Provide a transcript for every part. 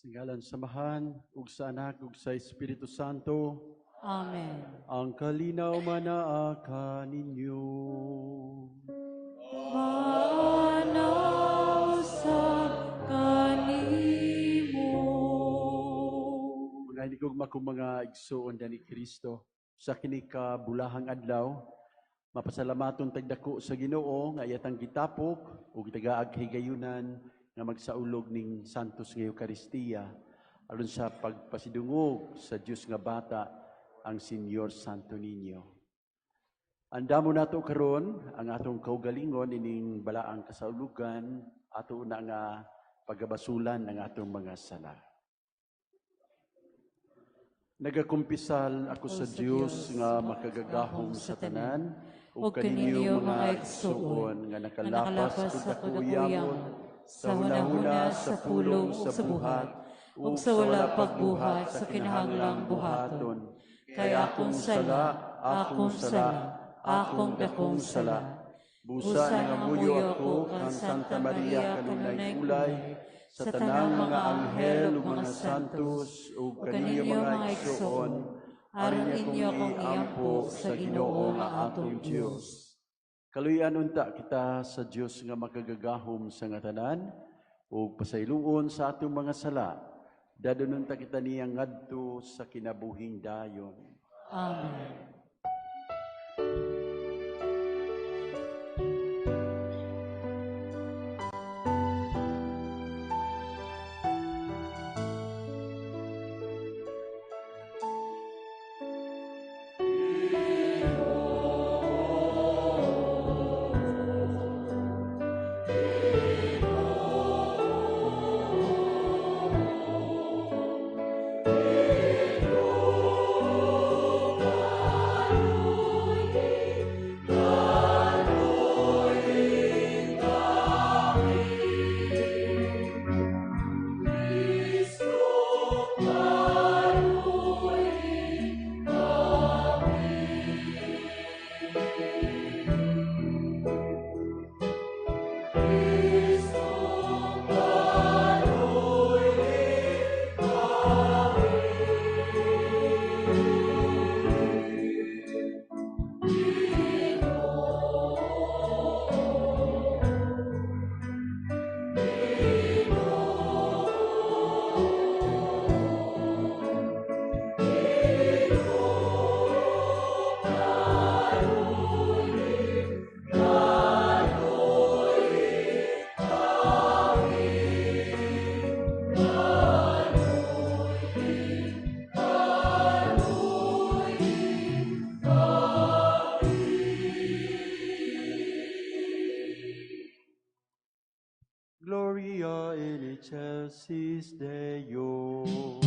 Sa ngalan sa Amahan, ug sa Anak, ug sa Espiritu Santo. Amen. Ang kalinaw manaa kaninyo. Maanaw sa kanimo. Mga hinigugma kong mga igsoon ni Kristo, sa kini ka bulahang adlaw, mapasalamaton tag dako sa Ginoo nga iyatang gitapok ug gitagaag kahigayunan nga magsaulog ning Santos nga Eukaristiya aron sa pagpasidungog sa Dios nga bata, ang Señor Santo Niño. Andamo nato karon ang atong kaugalingon ining balaang kasaulugan, ato na nga pagabasulan ang atong mga sala. Nagakumpisal ako sa Dios nga makagagahom sa tanan ug kaninyo, mga igsoon, nga nakalapas ko dako yamon sa hunahuna, sa pulong, sa buhat, ug sa wala pagbuhat sa kinahanglang buhaton. Kay akong sala, akong sala, akong dakong sala. Busa nangamuyo ako kang Santa Maria, kanunay ulay, sa tanang mga anghel ug mga santos, ug kaninyo, mga igsoon, aron inyo akong iampo sa Ginoo nga atong Dios. Kaluyan unta kita sa Dios nga makagagahom sa nga tanan ug pasayloon sa atong mga sala. Dadon unta kita niya ngadto sa kinabuhing dayon. Amen. Gloria in excelsis Deo. Amen.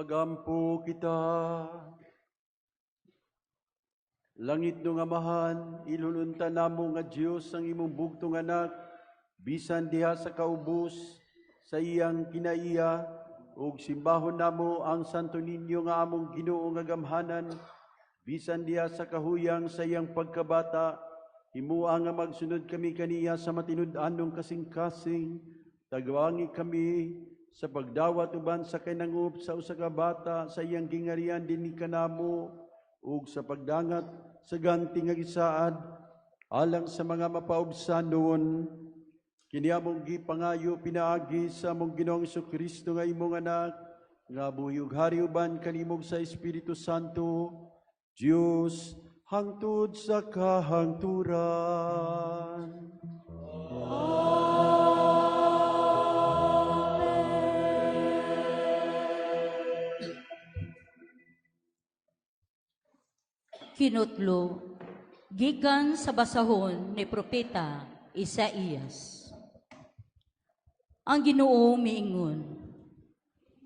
Magampo kita. Langitnong Amahan, ilhon unta namo nga Dios ang imong bugtong anak, bisan diha sa kaubos sa iyang kinaiya, ug simbahon namo ang Santo Niño nga among Ginoo nga gamhanan, bisan diha sa kahuyang sa iyang pagkabata. Himua nga magsunod kami kaniya sa matinud-anong kasing-kasing. Tagwangi kami sa pagdawat uban sa kinangup sa usa ka bata sa iyang gingarian dinhi kanamo, ug sa pagdangat sa ganti nga gisaad alang sa mga mapaubsanon. Kini among gipangayo pinaagi sa among Ginoong Kristo nga imong anak, nga buhi ug hari uban kanimo sa Espiritu Santo, Dios, hangtod sa kahangturan. Amen. Kinutlo gikan sa basahon ni Propeta Isaías. Ang Ginoo miingon,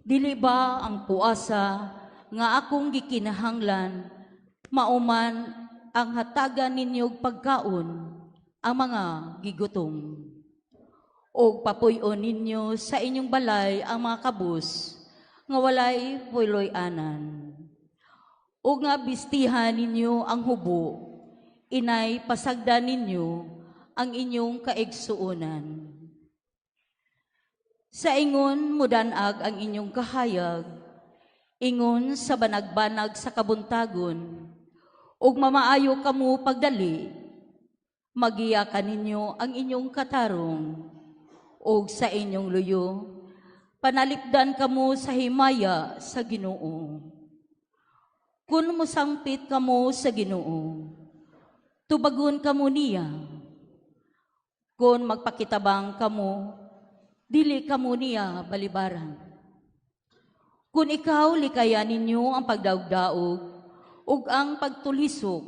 dili ba ang puasa nga akong gikinahanglan mauman ang hatagan ninyog pagkaon ang mga gigutom, og papuy-on ninyo sa inyong balay ang mga kabus nga walay puloy-anan, ug nga bistihan ninyo ang hubo, inay pasagdan ninyo ang inyong kaigsuonan? Sa ingon mudanag ang inyong kahayag, ingon sa banag-banag sa kabuntagon, ug mamaayo kamo pagdali, magiya kaninyo ang inyong katarong, ug sa inyong luyo, panalipdan kamo sa himaya sa Ginoo. Kung mosampit kamo sa Ginoo, tubagon kamo niya. Kung magpakitabang kamo, dili kamo niya balibaran. Kung ikaw likayan ninyo ang pagdaog-daog, ug ang pagtulisok,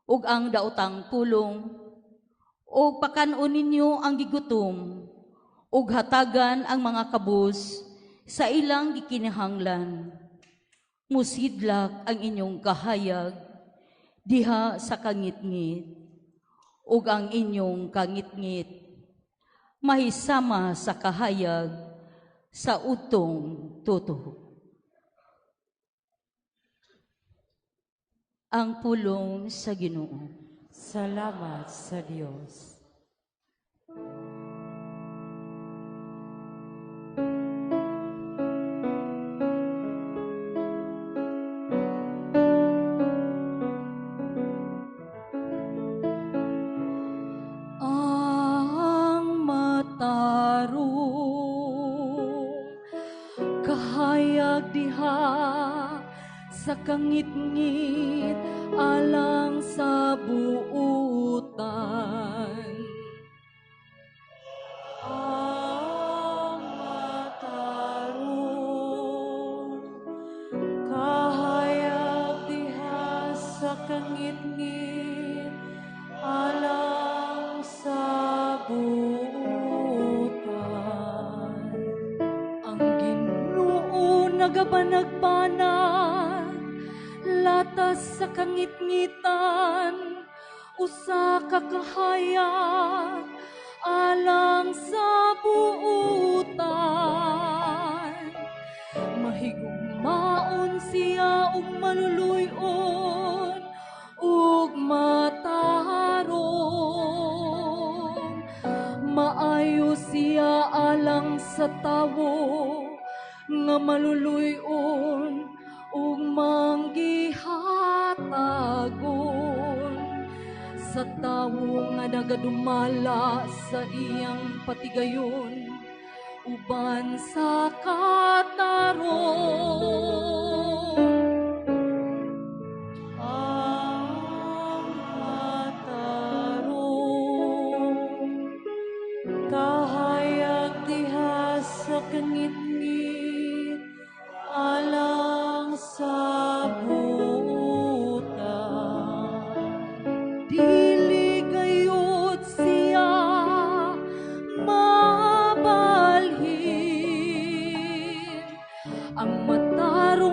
ug ang daotang pulong, ug pakan-on ninyo ang gigutom, ug hatagan ang mga kabus sa ilang gikinahanglan, musidlak ang inyong kahayag diha sa kangitngit, ug ang inyong kangitngit mahisama sa kahayag sa utong tuto. Ang pulong sa Ginoo. Salamat sa Dios. Ang matarong kahayag diha sa kangitngit alang sa buutan. Ang matarong kahayag diha sa kangitngit alang sa buutan. Ang Ginoo nagabanagbanag latas sa kangitngitan, usa ka kahayag alang sa buutan. Mahigugmaon siya ug maluluy-on ug matarong. Maayo siya alang sa tawo nga maluluy-on ug manggihatagon sa tawo nga nagadumala sa iyang patigayon uban sa katarong. Ang matarong kahayag diha sa kangitngit alang sa buutan. Dili gayud siya mabalhin. Ang matarong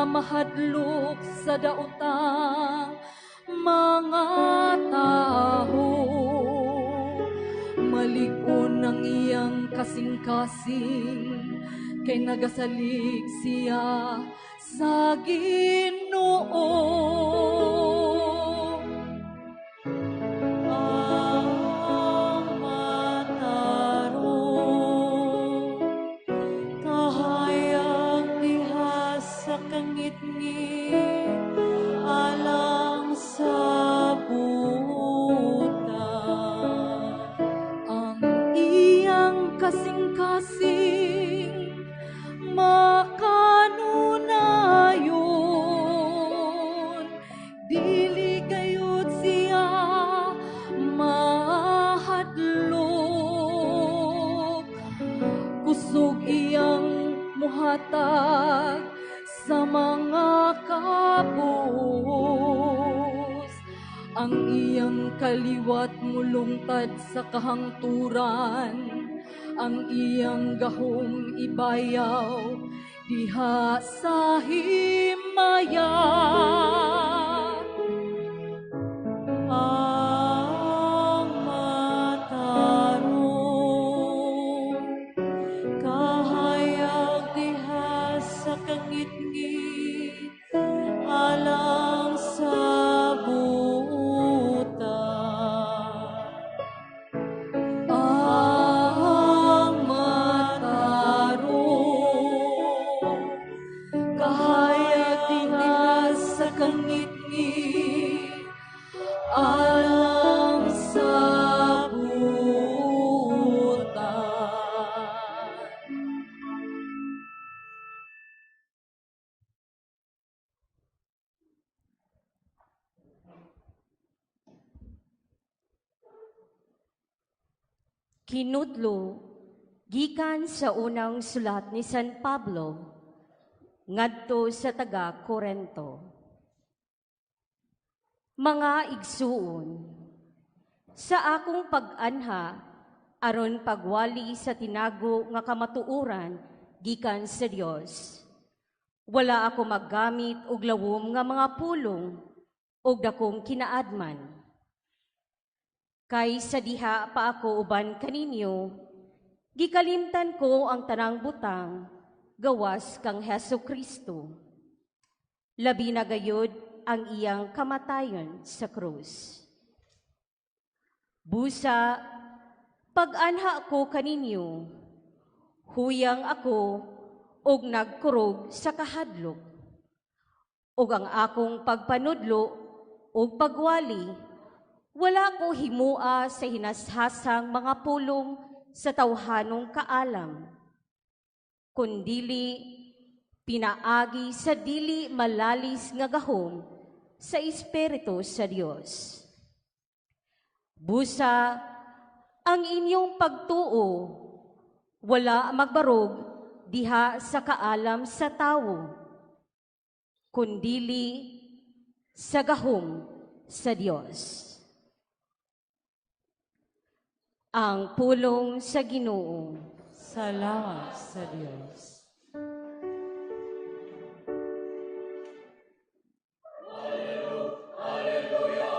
siya mahadlok sa daotang mga tao. Malig-on ang iyang kasing-kasing, kay nagasalig siya sa Ginoo. Ang matarong kahayag diha sa kangitngit alang sa buta. Ang iyang kasing-kasing makanunayon, dili gayud siya mahadlok. Kusog iyang muhatag sa mga kabus. Ang iyang kaliwat mulungtad sa kahangturan, ang iyang gahom ibayaw diha sa himaya. Ang matarong kahayag diha sa kangitngit alang sa buta. Ang matarong kahayag diha sa kangitngit alang sa buta. Kinudlo gikan sa unang sulat ni San Pablo ngadto sa taga Korento. Mga igsuon, sa akong pag-anha aron pagwali sa tinago nga kamatuoran gikan sa Dios, wala ako maggamit og lawom nga mga pulong og dakong kinaadman. Kay sa diha pa ako uban kaninyo, gikalimtan ko ang tanang butang gawas kang Hesu Kristo. Labi na gayud ang iyang kamatayon sa krus. Busa, pag-anha ko kaninyo, huyang ako og nagkurog sa kahadlok. Og ang akong pagpanudlo og pagwali, wala ko himua sa hinashasang mga pulong sa tawhanong kaalam, kundili pinaagi sa dili malalis nga gahom sa Espiritu sa Dios. Busa, ang inyong pagtuo wala magbarog diha sa kaalam sa tawo, kundili sa gahom sa Dios. Ang pulong sa Ginoo. Salamat sa Dios. Alleluia.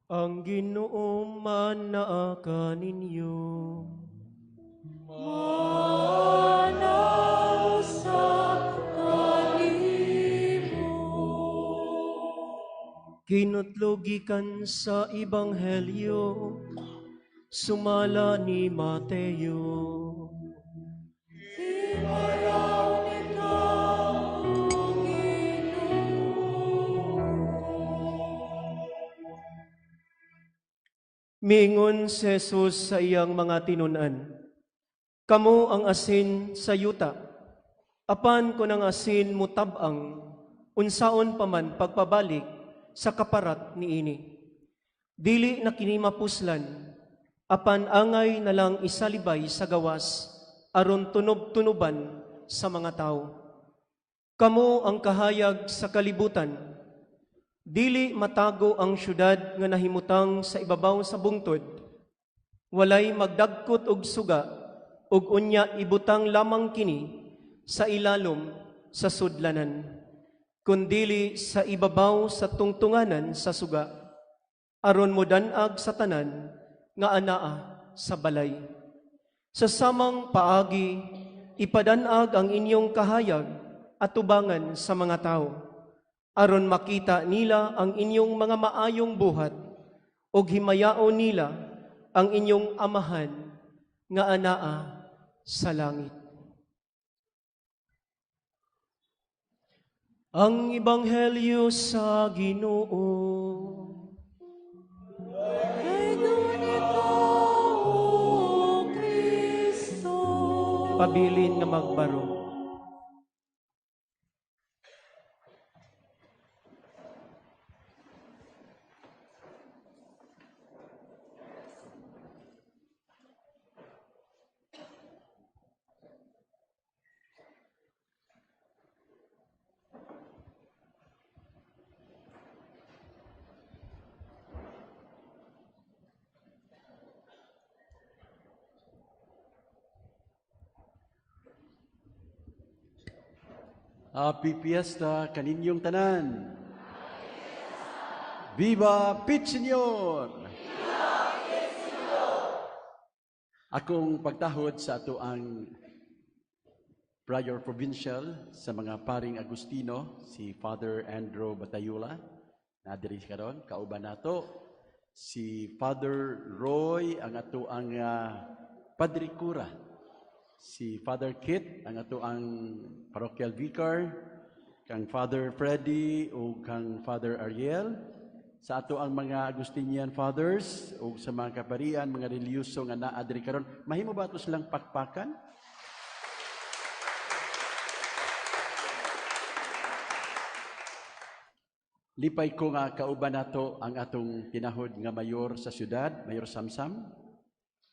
Ang Ginoo manaa kaninyo. Manaa usab kanimo. Kinutlo gikan sa Ebanghelyo sumala ni Mateo. Himayaon ikaw, O Ginoo. Miingon si Jesus sa iyang mga tinun-an, "Kamo ang asin sa yuta. Apan kon ang asin mutab-ang, unsaon pa man pagpabalik sa kaparat niini? Dili na kini mapuslan, apan angay na lang isalibay sa gawas aron tunob-tunoban sa mga tawo. Kamo ang kahayag sa kalibutan. Dili matago ang syudad nga nahimutang sa ibabaw sa bungtod. Walay magdagkot og suga ug unya ibutang lamang kini sa ilalom sa sudlanan, kundili sa ibabaw sa tungtunganan sa suga, aron modan-ag sa tanan nga anaa sa balay. Sa samang paagi, ipadan-ag ang inyong kahayag atubangan sa mga tao, aron makita nila ang inyong mga maayong buhat ug himayaon nila ang inyong Amahan nga anaa sa langit." Ang Ebanghelyo sa Ginoo. Daiggon ikaw, O Kristo. Pabilin nga magbarog. Happy Fiesta kaninyong tanan. Viva Pit Señor! Akong pagtahod sa ato ang Prior Provincial sa mga paring Agustino, si Father Andrew Batayula, na diri karon kauban nato si Father Roy, ang ato ang Padre Cura, si Father Kit, ang ato ang parochial vicar, kang Father Freddy ug kang Father Ariel, sa ato ang mga Agustinian Fathers ug sa mga kaparian, mga relihiyoso nga naa diri karon. Mahimo ba ato silang pakpakan? Lipay ko nga kauban nato ang atong tinahod nga mayor sa syudad, Mayor Samsam,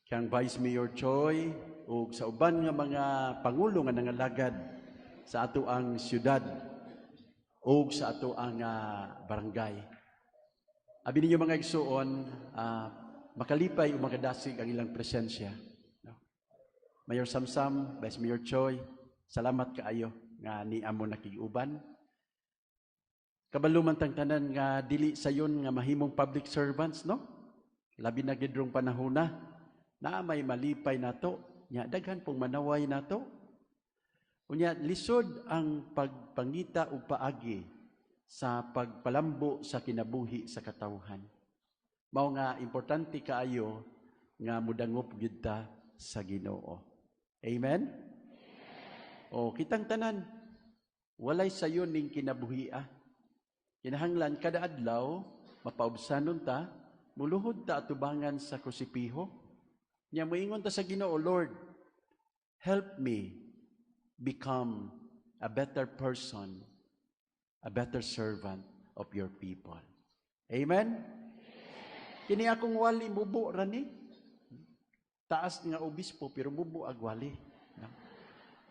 kang Vice Mayor Choi, ug sa uban nga mga pangulo nga nangalagad sa ato ang syudad ug sa ato ang barangay. Abi ninyo mga igsuon, makalipay ug makadasig ang ilang presensya. No? Mayor Samsam, Vice Mayor Choi, salamat kaayo nga niamo nakig-uban. Kabalo man tang tanan nga dili sayon nga mahimong public servants, no? Labi na gid rong panahona, naa may malipay nato, nya daghan pong manaway nato. Unya lisod ang pagpangita og paagi sa pagpalambo sa kinabuhi sa katawhan. Mao nga importante kaayo nga mudangop gyud ta sa Ginoo. Amen? O kitang tanan, walay sayon ning kinabuhia. Kinahanglan kada adlaw mapaubsanon ta, muluhod ta atubangan sa krusipiho. Nya moingon ta sa Ginoo, Lord, help me become a better person, a better servant of your people. Amen? Kini akong wali mubo ra ni. Taas nga obispo pero mubo ag wali. No?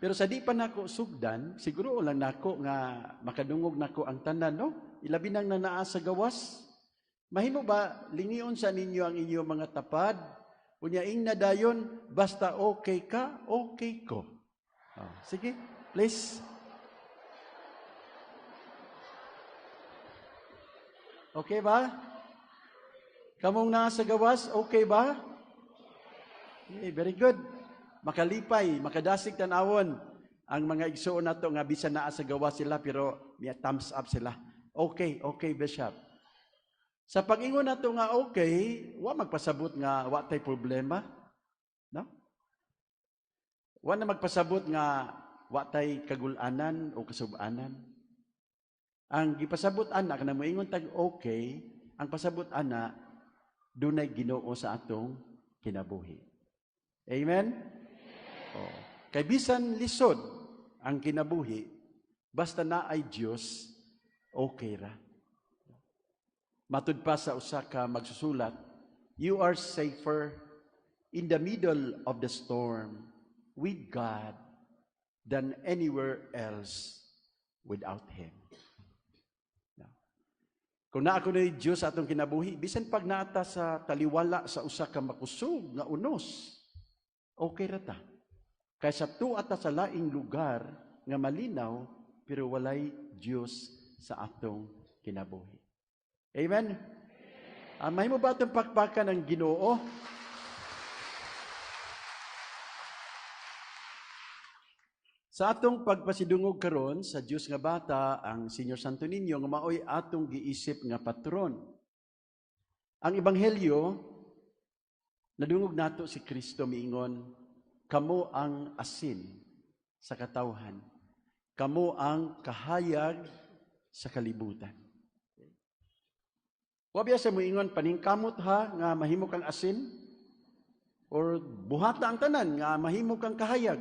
Pero sa di pa nako sugdan, siguro lang nako nga makadungog nako ang tanan, no? Ilabi nang nanaa sa gawas. Mahimo ba lingion sa ninyo ang inyong mga tapad? Unya ingna dayon, basta okay ka, okay ko. Oh, sige, please. Okay ba? Kamong naa sa gawas, okay ba? Okay, very good. Makalipay, makadasig tanawon ang mga igsuon nato nga bisan naa sa gawas sila pero may thumbs up sila. Okay, Bishop. Sa pag-ingon nato nga okay, wa magpasabot nga wa tay problema. No? Wa na magpasabot nga wa tay kagulanan o kasubanan. Ang gipasabot ana kana moingon tag okay, ang pasabot ana dunay Ginoo sa atong kinabuhi. Amen? Oh. Kay bisan lisod ang kinabuhi, basta naay Dios, okay ra. Matud pa sa usa ka magsusulat, "You are safer in the middle of the storm with God than anywhere else without Him." No. Kung naa kuno'y Diyos sa atong kinabuhi, bisan pag naa ta sa taliwala sa usa ka makusog nga unos, okay ra ta. Kaysa tua ta sa laing lugar nga malinaw, pero walay Diyos sa atong kinabuhi. Amen? Mahimo ba atong pakpakan ang Ginoo? Sa atong pagpasidungog karon sa Dios nga bata, ang Senior Santo Niño nga maoy atong giisip nga patron. Ang ebanghelyo, nadungog nato si Kristo miingon, "Kamo ang asin sa katawhan. Kamo ang kahayag sa kalibutan." Wa biya sa moingon, "Paningkamot ha nga mahimo kang asin," or "Buhata ang tanan nga mahimo kang kahayag."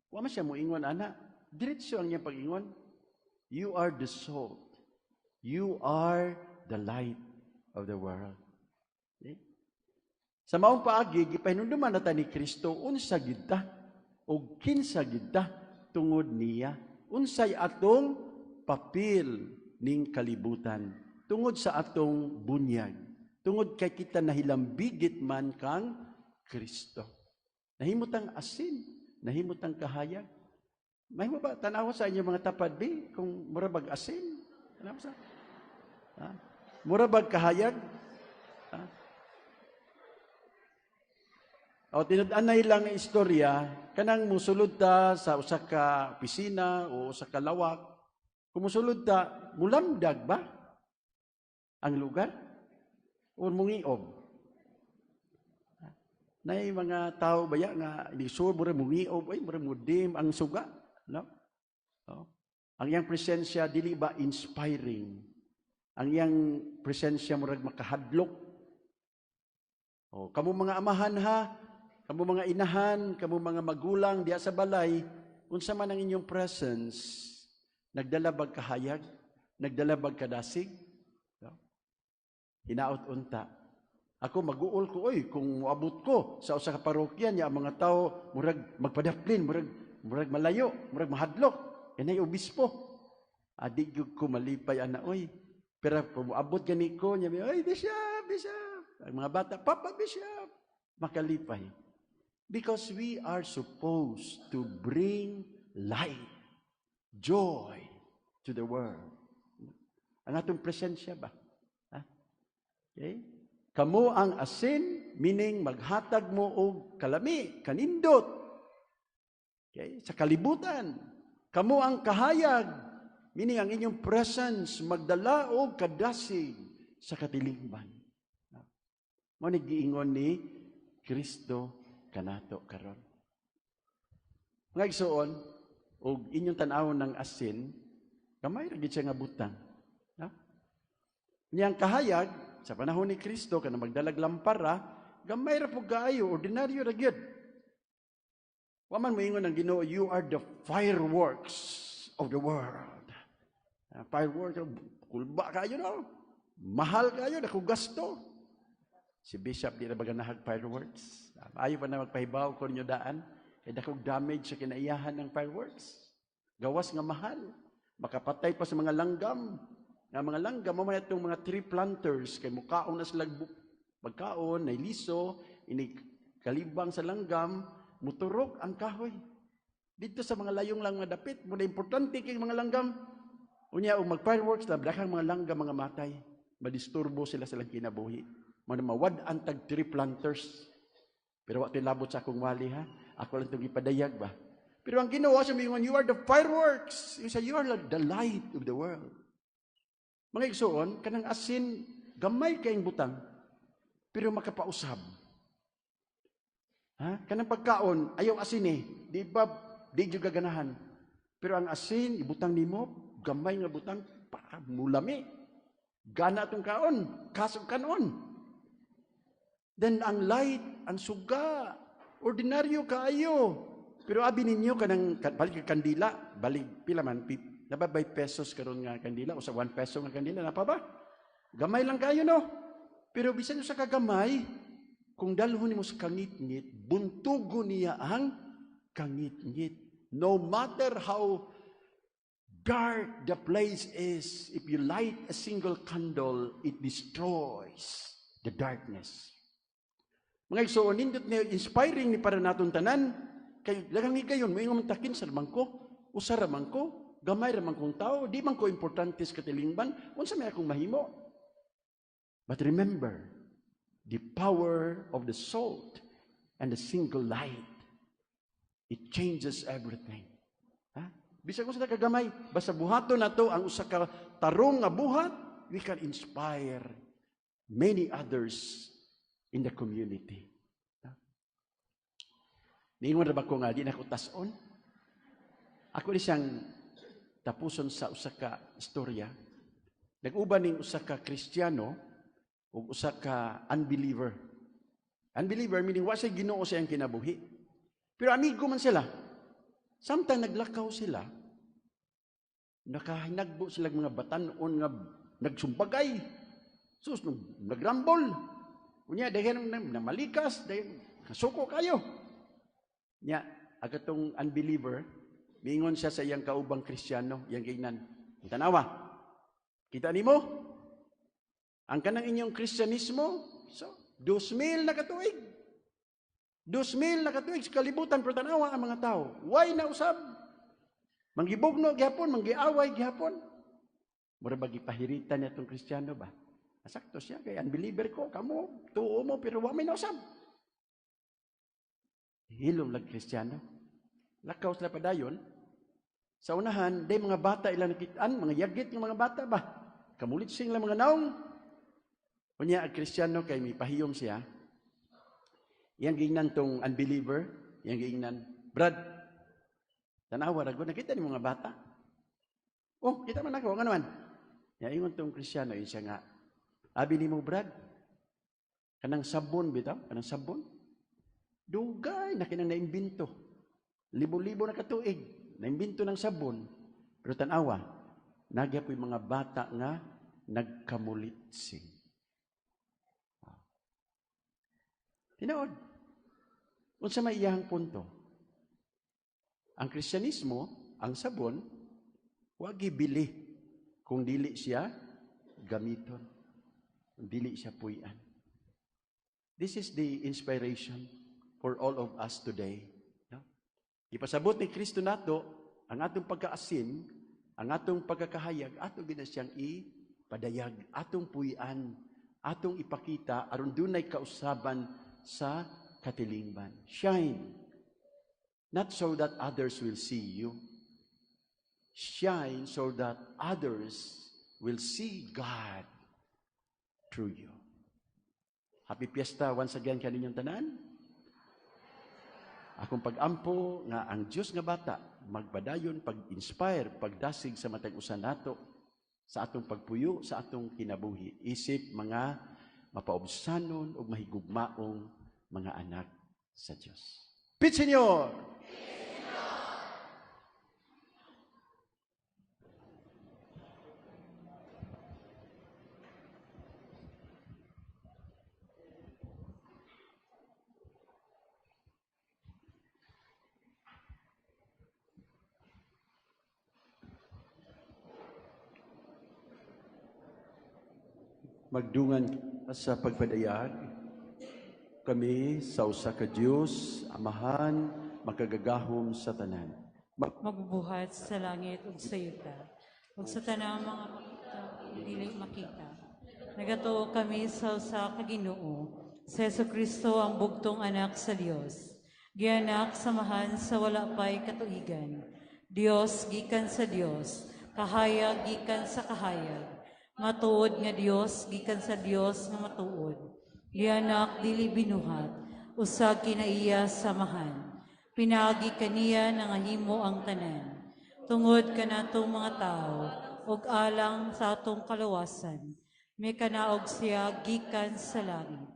Wa man siya moingon ana. Diretso ang iyang pag-ingon. "You are the salt. You are the light of the world." Okay? Sa maong paagi, gipahinumduman na ta ni Kristo unsa gid ta ug kinsa gid ta tungod niya. Unsay atong papel ning kalibutan tungod sa atong bunyag. Tungod kay kita nahilambigit man kang Kristo. Nahimutang asin, nahimutang kahayag. Mahimo ba tanawa sa inyong mga tapad bi kung mura bag asin? Tanawa sa? Ha? Mura bag kahayag? Ha? O tinud-anay lang ang istorya, kanang musulod ta sa usa ka opisina o usa ka lawak, kung musulod ta, mulamdag ba ang lugar? O mungiob? Nay mga tao baya nga ilisod mura mungiob, ay mura mudim ang suga, no? Oh. Ang iyang presensya dili ba inspiring? Ang iyang presensya murag makahadlok. Oh, kamo mga amahan ha, kamo mga inahan, kamo mga magulang diya sa balay, unsa man ang inyong presence, nagdala bag kahayag, nagdala bag kadasig? No? Hinaot unta. Ako maguol ko oy kung moabot ko sa usa ka parokya niya ang mga tao murag magpadaplin, murag malayo, murag mahadlok. Kanay obispo. Adi gyud ko malipay ana oy. Pero kung moabot gani ko niya, "Oy bishop, bishop." Ang mga bata, "Papa bishop." Makalipay. Because we are supposed to bring light, joy to the world. Ang atong presensya ba? Ha? Okay? Kamo ang asin, meaning maghatag mo og kalami, kanindot. Okay? Sa kalibutan. Kamo ang kahayag, meaning ang inyong presence magdala og kadasig sa katilingban. Mao ni giingon ni Kristo kanato karon. Mga igsoon, og inyong tan-awon ng asin, gamay ra gid siya nga butang. Ha? Niyang kahayag sa panahon ni Kristo kana magdalag lampara, gamay ra pud kaayo, ordinaryo ra gyud. Wa man moingon ang Ginoo, "You are the fireworks of the world." Fireworks, kulba kayo no. Mahal kayo, dako gasto. Si Bishop di na ba ganahag fireworks? Ayaw pa na magpahibaw ko ninyo daan. Kay dakong damage sa kinaiyahan ng fireworks. Gawas nga mahal. Makapatay pa sa mga langgam. Nga mga langgam, mamaya itong mga tree planters, kay mukaon na sila pagkaon, nailiso, ini kalibang sa langgam, muturok ang kahoy. Dito sa mga layong lang nga dapit, muna importante kay mga langgam. Unya, og mag-fireworks lang, daghang mga langgam mga matay. Madisturbo sila silang kinabuhi. Mga mawad-an tag tree planters. Pero wa labot sa akong wali ha. Ako lang itong ipadayag ba. Pero ang Ginoo sa mingon, you are the fireworks. You say, you are the light of the world. Mga igsoon, kanang asin, gamay kayong butang, pero makapausab. Ha? Kanang pagkaon, ayaw asin eh. Di ba, di jud ganahan. Pero ang asin, ibutang nimo, gamay nga butang, pa, mulami. Gana atong kaon, kasog kanon. Then ang light, ang suga, ordinaryo kaayo. Pero abi ninyo kanang balik ka kandila, balik pila man nababay pesos karon nga kandila o sa 1 peso nga kandila napa ba? Gamay lang kayo no. Pero bisan sa kagamay, kung dalhon nimo sa kangitngit, buntugo niya ang kangitngit. No matter how dark the place is, if you light a single candle, it destroys the darkness. Mga igsoon, nindot ni inspiring ni para naton tanan, kay lagang higayon, moingon man takin sa man ko, usa ra man ko, gamay ra man kong tao, di man ko importante sa katilingban, unsa may akong mahimo? But remember, the power of the salt and the single light, it changes everything. Ha? Bisag unsa kagamay, basta buhaton nato ang usa ka tarong nga buhat, we can inspire many others in the community. Ha? Niingon ra ba ko nga di na ko tas-on? Ako ni siyang tapuson sa usa ka istorya. Nag-uban ning usa ka Kristiyano ug usa ka unbeliever. Unbeliever meaning wa siya Ginoo sa iyang kinabuhi. Pero amigo man sila. Samtang naglakaw sila, nakahinagbo sila mga batan-on nga nagsumbagay. Sus, nagrambol. Unya, dahil na malikas, dahil kasuko kayo. Nya, agatong unbeliever, miingon siya sa iyang kaubang Kristiyano, iyang giingnan, tanawa, kita nimo, ang kanang inyong Kristyanismo, so, 2,000 na katuig. 2,000 na katuig sa kalibutan, pero tanawa ang mga tao. Why na usab? Manggibugno gihapon, manggiaway gihapon. Mura ba gipahiritan niya itong Kristiyano ba? Sakto siya, kay unbeliever ko, kamo, tuo mo, pero wa may nausab. Hilom lang Kristiyano. Lakaw sila padayon. Sa unahan, day mga bata ilang nakitaan, mga yagit ng mga bata ba? Kamulitsing lang mga naong. Unya, ang Kristiyano kay may pahiyom siya. Iyang giingnan tong unbeliever, iyang giingnan, Brad, tanawa ra nakita ni mga bata. Oh, kita man ako, ano man? Ya, ingon tong Kristiyano, yun siya nga, abi nimo Brad, kanang sabon bitaw, kanang sabon. Dugay na kinang naimbento. Libo-libo na katuig, naimbento ng sabon. Pero tanawa, nagya po'y mga bata nga nagkamulitsing. Tinuod. Unsa may iyahang punto? Ang Kristyanismo, ang sabon, wa gibili kung dili siya gamiton. Kung dili siya puy-an. This is the inspiration for all of us today. No? Ipasabot ni Kristo nato ang atong pagkaasin, ang atong pagkakahayag, atong gina siyang ipadayag, atong puy-an, atong ipakita aron dunay kausaban sa katilingban. Shine, not so that others will see you. Shine so that others will see God through you. Happy Fiesta once again kaninyong tanan. Akong pag-ampo nga ang Dios nga bata magpadayon pag-inspire, pagdasig sa matag usa nato sa atong pagpuyo, sa atong kinabuhi. Isip mga mapaubsanon ug mahigugmaong mga anak sa Dios. Pit Señor! Magdungan sa pagpadayag kami sa usa ka Dios, Amahan, makagagahom sa tanan. Magbuhat sa langit ug sa yuta, ug sa tanang mga makita ug dili makita. Nagatuo kami sa usa ka Ginoo, sa Hesukristo ang bugtong anak sa Dios. Gianak samahan sa wala pay katuigan. Dios gikan sa Dios, kahayag gikan sa kahayag. Matuod nga Dios gikan sa Dios nga matuod. Gianak dili binuhat, usa kinaiya samahan. Pinaagi kaniya nangahimo ang tanan. Tungod kanatong mga tao ug alang sa atong kalawasan, mikanaog siya gikan sa langit.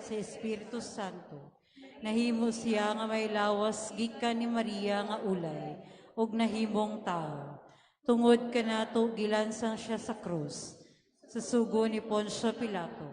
Sa Espiritu Santo, nahimo siya nga may lawas gikan ni Maria nga ulay ug nahimong tao. Tungod kanato gilansang siya sa krus. Sa sugo ni Poncio Pilato,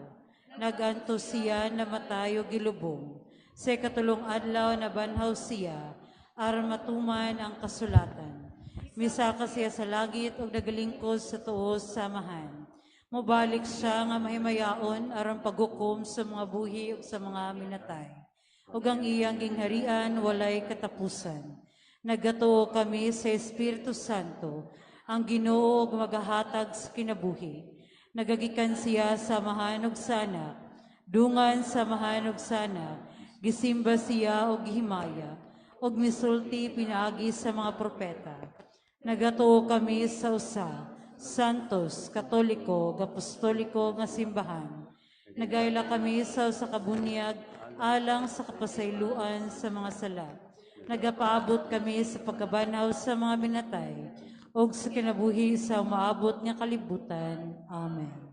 nagantos siya, namatay ug gilubong. Sa ikatulong adlaw nabanhaw siya aron matuman ang kasulatan. Misaka siya sa langit ug nagalingkod sa tuo sa Amahan. Mobalik siya nga mahimayaon aron paghukom sa mga buhi ug sa mga minatay. Ug ang iyang gingharian walay katapusan. Nagatuo kami sa Espiritu Santo, ang Ginoo ug magahatag sa kinabuhi. Nagagikan siya sa Amahan ug sa Anak, dungan sa Amahan ug sa Anak, gisimba siya ug gihimaya, ug misulti pinaagi sa mga propeta. Nagatuo kami sa usa, Santos, Katoliko, ug Apostoliko nga simbahan. Nagaila kami sa usa ka bunyag alang sa kapasayloan sa mga sala. Nagapaabot kami sa pagkabanhaw sa mga minatay ug sa kinabuhi sa umaabot nga kalibutan. Amen.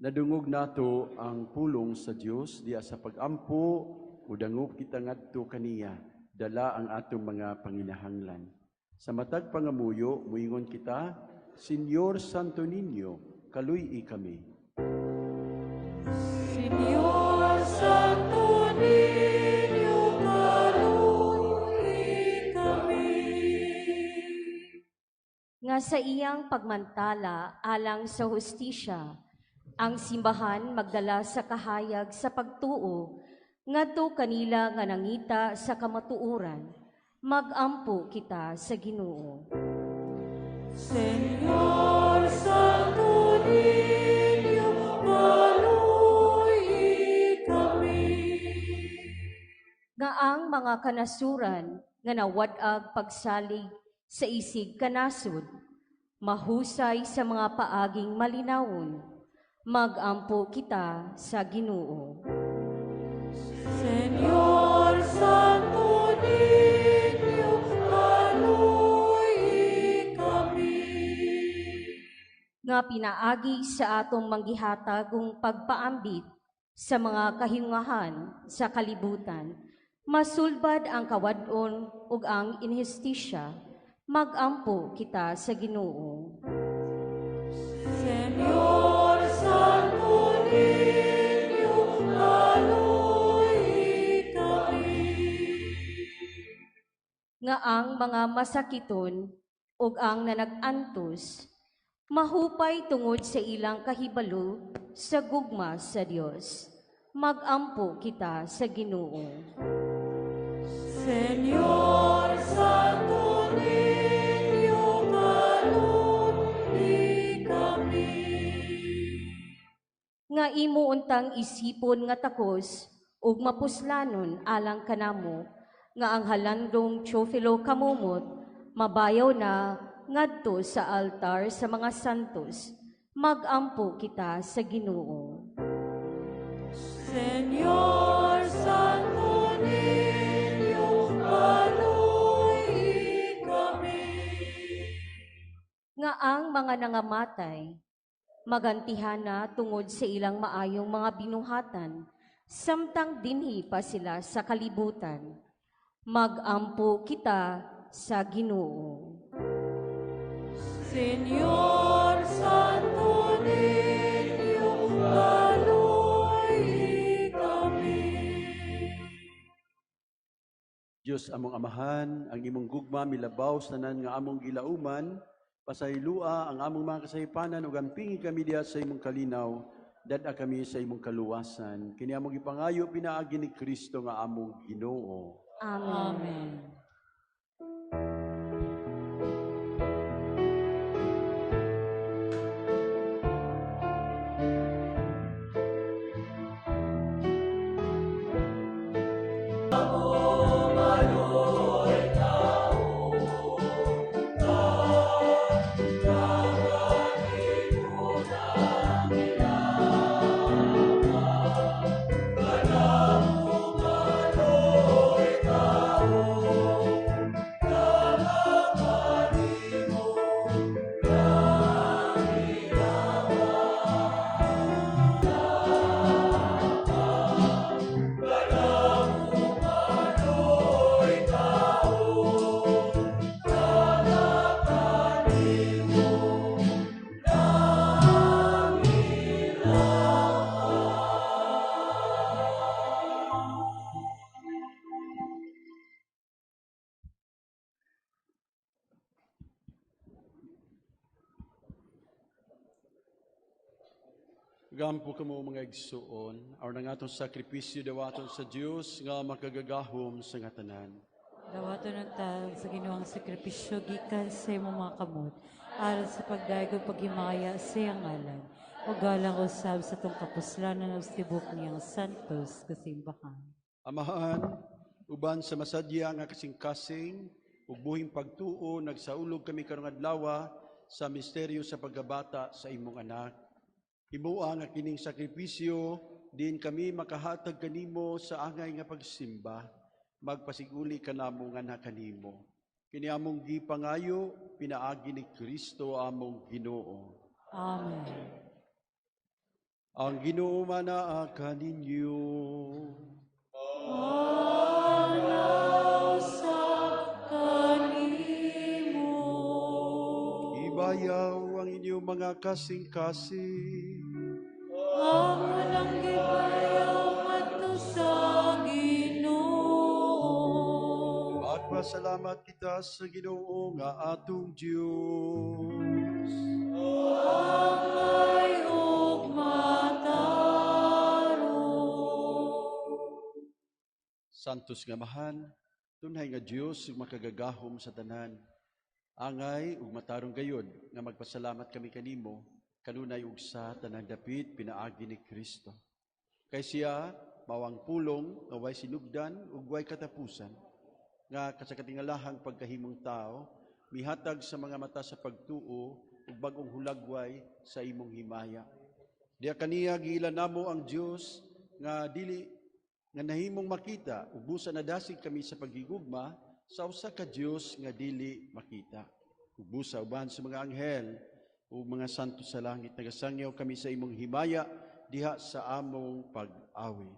Nadungog nato ang pulong sa Dios diya sa pagampo, udangop kita ngadto kaniya, dala ang atong mga panginahanglan. Sa matag pangamuyo, muingon kita, Señor Santo Niño, kaluy-i kami. Señor Santo Niño, kaluy-i kami. Nga sa iyang pagmantala alang sa hustisya, ang simbahan magdala sa kahayag sa pagtuo, ngadto kanila nga nangita sa kamatuoran, magampo kita sa Ginoo. Señor Santo Niño, kaluy-i kami. Nga ang mga kanasuran nga nawad-ag pagsalig sa isig kanasod, mahusay sa mga paaging malinawon, magampo kita sa Ginoo. Señor Santo Niño, kaluy-i kami. Nga pinaagi sa atong manggihatagong pagpaambit sa mga kahiyungahan sa kalibutan, masulbad ang kawad-on ug ang inhustisya, magampo kita sa Ginoo. Señor Santo Niño, kaluy-i kami. Nga ang mga masakiton ug ang nanag-antos mahupay tungod sa ilang kahibalo sa gugma sa Dios, magampo kita sa Ginoo. Señor Santo Niño, kaluy-i kami. Nga imo untang isipon nga takos ug mapuslanon alang kanamo nga ang halandong Teofilo Camomot mabayaw na ngadto sa altar sa mga santos, magampo kita sa Ginoo. Señor Santo Niño, kaluy-i kami. Nga ang mga nangamatay magantihana tungod sa ilang maayong mga binuhatan, samtang dinhi pa sila sa kalibutan, magampo kita sa Ginoo. Señor Santo Niño, kaluy-i kami. Diyos among Amahan, ang imong gugma milabaw sa tanan nga among gilauman, pasaylua ang among mga kasaypanan ug ampingi kami diha sa imong kalinaw, dad-a kami sa imong kaluwasan. Kini among gipangayo pinaagi ni Kristo nga among Ginoo. Amen. Amen. Gampo kamo, mga igsuon, aron ang atong sakripisyo dawaton sa Dios nga makagagahom sa nga tanan. Dawaton unta sa Ginoo ang sakripisyo gikan sa imong mga kamot, aron sa pagdayeg ug paghimaya sa iyang ngalan, ug galang usab sa atong kapuslanan ug sa tibuok niyang santos nga simbahan. Amahan, uban sa masadya nga kasing-kasing ug buhing pagtuo, nagsaulog kami karong adlaw sa misteryo sa pagkabata sa imong anak. Himoa nga kining sakripisyo din kami makahatag kanimo sa angay nga pagsimba, magpasiguli kanamo nga kanimo. Kini among gipangayo pinaagi ni Kristo among Ginoo. Amen. Ang Ginoo manaa kaninyo. Sa kanimo. Ibayaw ang inyong mga kasing-kasing. Amo nang gibayaw ngadto sa Ginoo. Magpasalamat kita sa Ginoo nga atong Dios. Angay ug matarong. Santos nga Amahan, tunhay nga Dios ug makagagahom sa tanan. Angay ug matarong gayod nga magpasalamat kami kanimo kanunay ug sa tanang dapit pinaagi ni Kristo. Kay siya mao ang pulong nga way sinugdan ug way katapusan, nga sa katingalahang pagkahimong tao mihatag sa mga mata sa pagtuo ug bag-ong hulagway sa imong himaya. Diha kaniya giila namo ang Dios nga dili nga nahimong makita ug busa nadasig kami sa paghigugma sa usa ka Dios nga dili makita. Ug busa uban sa mga anghel ug mga santo sa langit nagasangyaw kami sa imong himaya diha sa among pag-awit.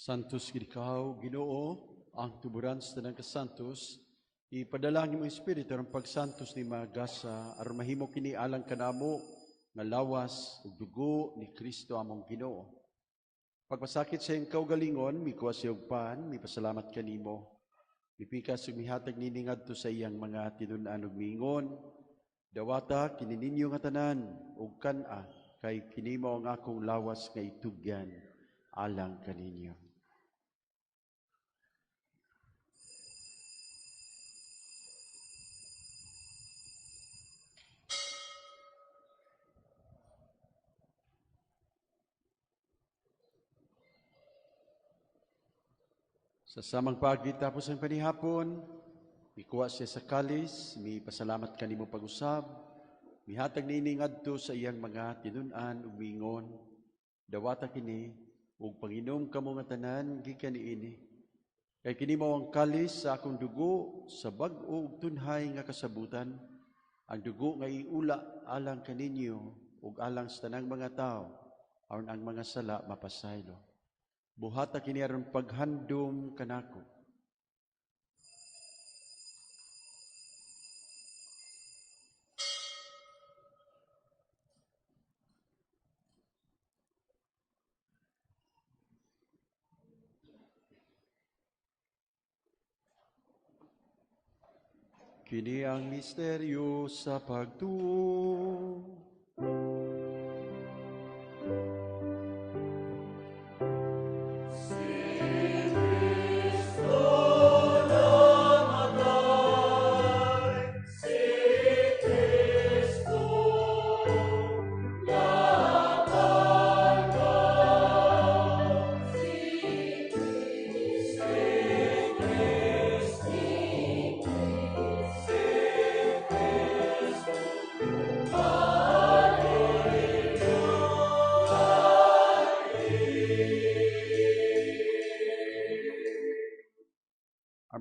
Santos gid ikaw, Ginoo, ang tuburan sa tanang kasantos. Ipadala ang imong Espiritu aron pagsantos ni mga gasa aron mahimo kini alang kanamo nga lawas ug dugo ni Kristo among Ginoo. Pagpasakit sa iyang kaugalingon, mikuha siya og pan, mipasalamat kanimo. Mipikas ug mihatag nini ngadto sa iyang mga tinun-an ug miingon: Dawata kini ninyo nga tanan ug kan-a, kay kini mao ang akong lawas nga itugyan alang kaninyo. Sa samang paagi tapos ang panihapon, mikuha siya sa kalis, mipasalamat kanimo pag-usab, mihatag niini ngadto sa iyang mga tinun-an ug miingon, dawata kini ug panginom kamo nga tanan gikan niini. Kay kini mao ang kalis sa akong dugo sa bag-o ug tunhay nga kasabutan, ang dugo nga iula alang kaninyo ug alang sa tanang mga tawo, aron ang mga sala mapasaylo. Buhata kini aron paghandom kanako. Kini ang misteryo sa pagtuo.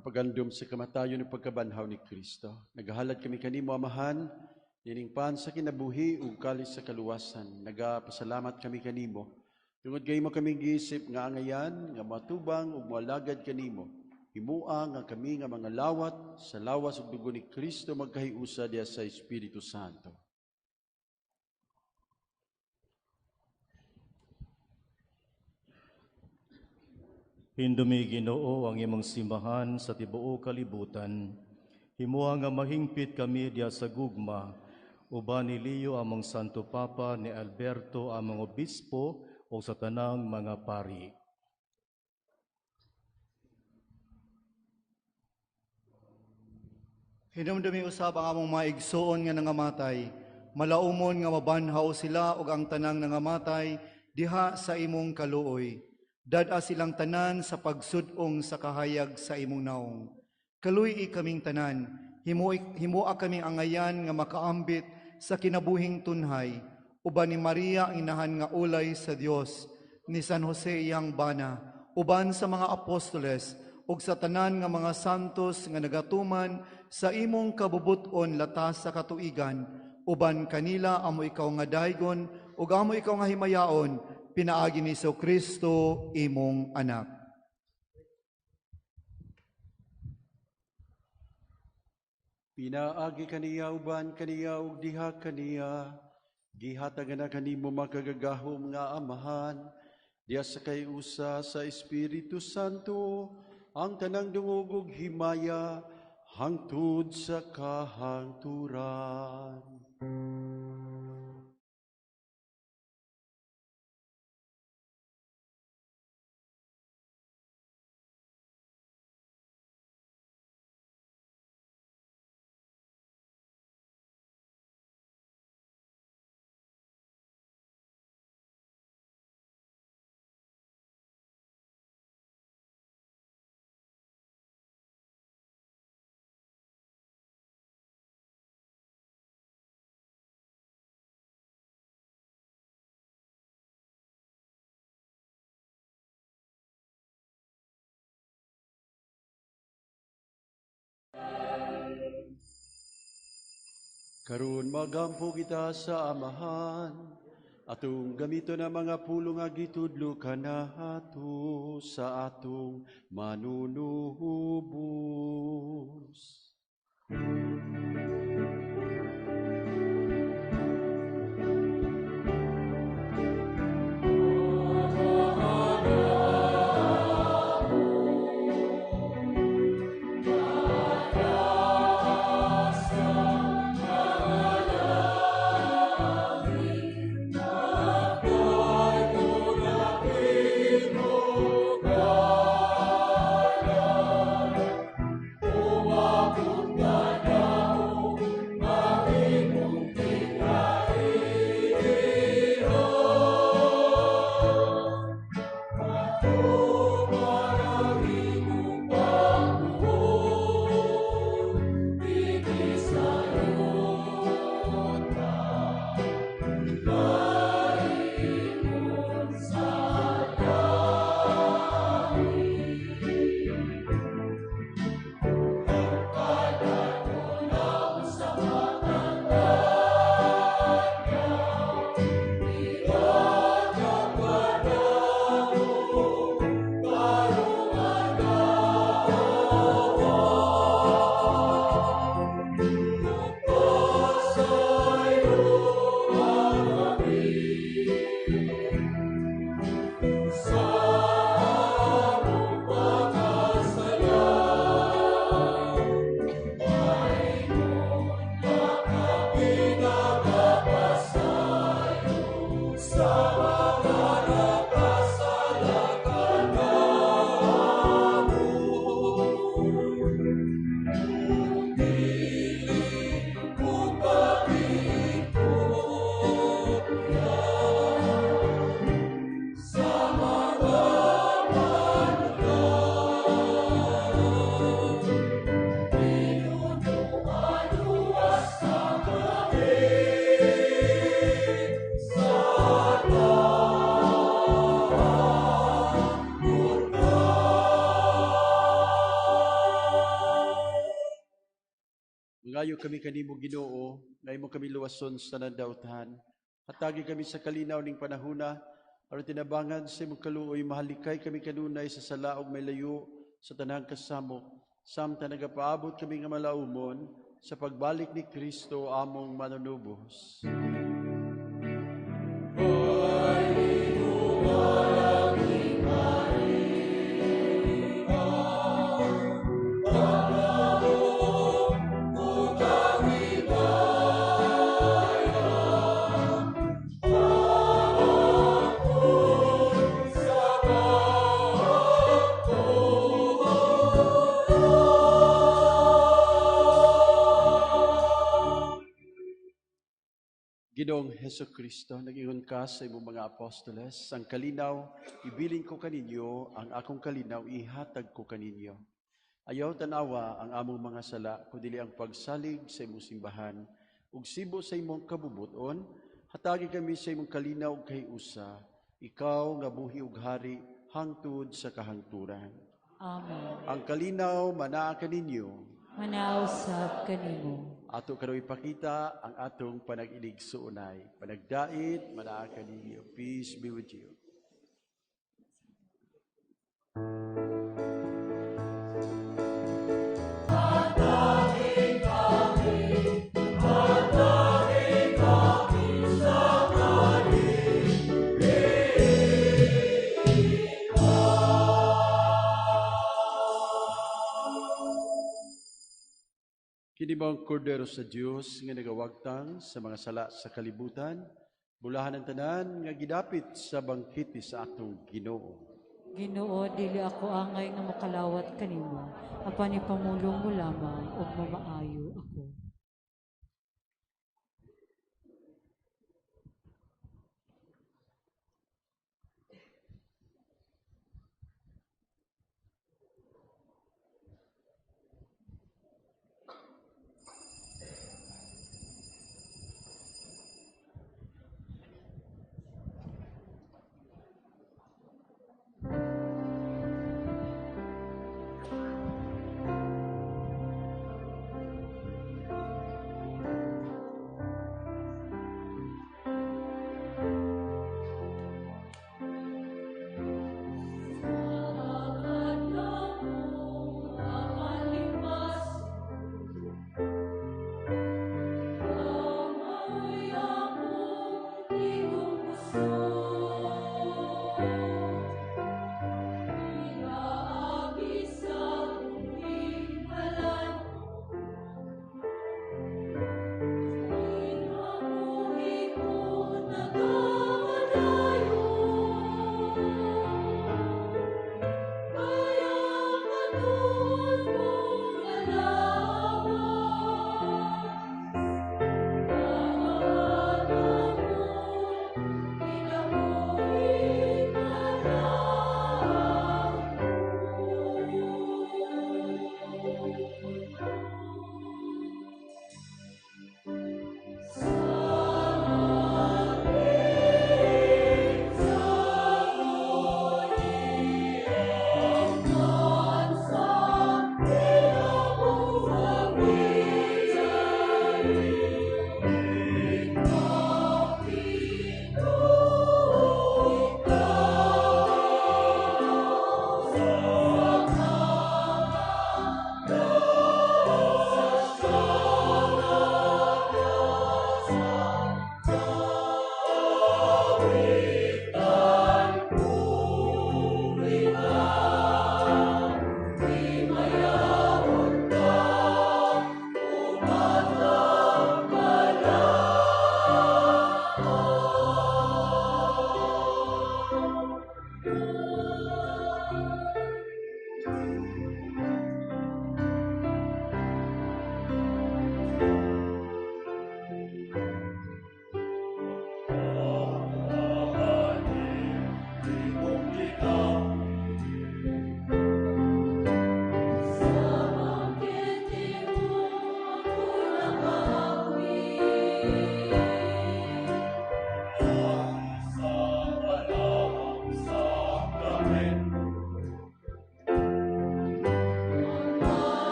Pagandom sa kamatayon ug pagkabanhaw ni Kristo. Nagahalad kami kanimo, Amahan, nining pan sa kinabuhi ug kalis sa kaluwasan. Nagapasalamat kami kanimo. Tungod kay imo kami giisip nga angayan, nga matubang ug moalagad kanimo. Himua nga kami nga mga lawat sa lawas ug dugo ni Kristo magkahiusa diha sa Espiritu Santo. Hindumi Ginoo ang imong simbahan sa tibuok kalibutan. Himua nga mahingpit kami diha sa gugma, uban ni Leo among Santo Papa, ni Alberto among Obispo, o sa tanang mga pari. Hinumdumi usab ang among mga igsoon nga nangamatay, malaumon nga mabanhaw sila ug ang tanang nangamatay diha sa imong kaluoy. Dad-a silang tanan sa pagsudong sa kahayag sa imong naong. Kaluy-i kaming tanan, himua kaming angayan nga makaambit sa kinabuhing tunhay, uban ni Maria ang inahan nga ulay sa Dios, ni San Jose iyang bana, uban sa mga apostoles, ug sa tanan nga mga santos nga nagatuman sa imong kabubuton latas sa katuigan, uban kanila amo ikaw nga daygon, ug amo ikaw nga himayaon, pinaagi ni Jesucristo imong anak. Pinaagi kaniya uban kaniya ug diha kaniya, gihatagan na kanimo makagagahom nga Amahan, diha sa kay-usa sa Espiritu Santo, ang tanang dungog ug himaya hangtod sa kahangturan. Karon magampo kita sa Amahan, atong gamito na mga pulong nga gitudlo kanato sa atong manunuhubos. Nagapangayo kami kanimo, Ginoo, nga imo kami luwason sa nadawtan. Hatagi kami sa kalinaw ning panahuna, aron tinabangan sa imong kaluoy mahalikay kami kanunay sa sala ug may layo sa tanang kasamok. Samtang nagapaabot kami nga malaumon sa pagbalik ni Kristo among manunubos. Ginoong Heso Kristo, nag-ingon ka sa imong mga apostoles, ang kalinaw, ibilin ko kaninyo, ang akong kalinaw, ihatag ko kaninyo. Ayaw tanawa ang among mga sala, kundili ang pagsalig sa imong simbahan, ug sibo sa imong kabubuton, hatagi kami sa imong kalinaw ug kahiusa, ikaw nga buhi ug hari, hangtod sa kahangturan. Amen. Ang kalinaw manaa kaninyo. Manausap kanimo. Ato karon ipakita ang atong panag-iligsuonay. Panagdait, manaa kaninyo. Peace be with you. Kini mao ang kordero sa Dios nga nagawagtang sa mga sala sa kalibutan, bulahan ang tanan nga gidapit sa bangkete sa atong Ginoo. Ginoo, dili ako angay nga makalawat kanimo, apan ipamulong mo lamang ug mamaayo ako.